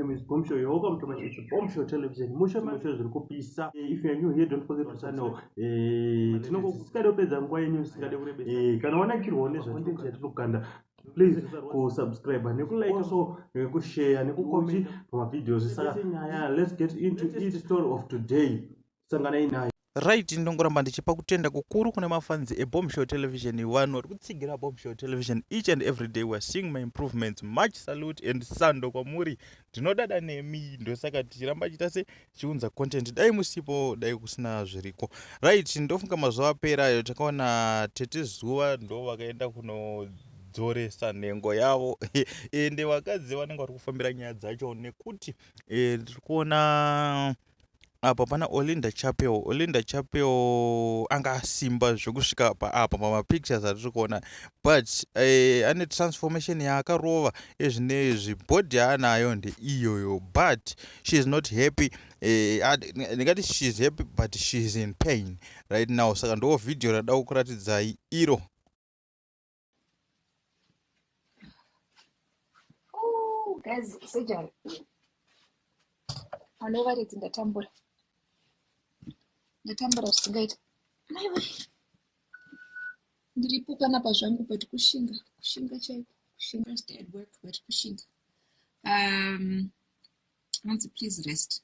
name is Bomb Show. You're welcome to my it's Bomb Show Television. Musho musho zviri kupisa. If you are new here, don't forget to channel. Tinongo kupedza nguva yenyu singade kurebesa. Kana wanakirwawo nezvacontent yatiri kukanda, please kusubscribe nekulike, also nekushare, nekucomment pamavideos. Saka nyaya, let's get into it. Story of today, sanganai nayo. Right, ndongoramba ndichipa kutenda kukuru kune mafans eBomb Show Television, vanhu vari kutsigira Bomb Show Television each and every day. We are seeing my improvements. Much salute and sando kwamuri, ndinodada nemi. Ndosaka tichiramba chiita se tichiunza content. Dai musipo, dai kusina zviriko. Right, ndofunga mazuva apera ayo takaona Tete Zuva ndo vakaenda kunodzoresa nhengo yavo. Ende vakadzi vanenge vari kufambira nyaya dzacho, nekuti tiri kuona apa pana Olinda Chapel. Olinda Chapel anga asimba zvekusvika paapa pamapictures atiri kuona, but ane transformation yaakarova ezvinezvi. Body yaanayo ndeiyoyo, but she is not happy. Ndingati she is happy, but she is in pain right now. Saka ndo vhidhiyo rada kukuratidzai iro. Oh, guys, surgery. Vanovaridzi, ndatambura, ndatambura zvisingaita. Maiwe, ndiripo panapa zvangu, but kushinga, kushinga chaiko, kushinga. First day at work, but kushinga. Hanzi please rest.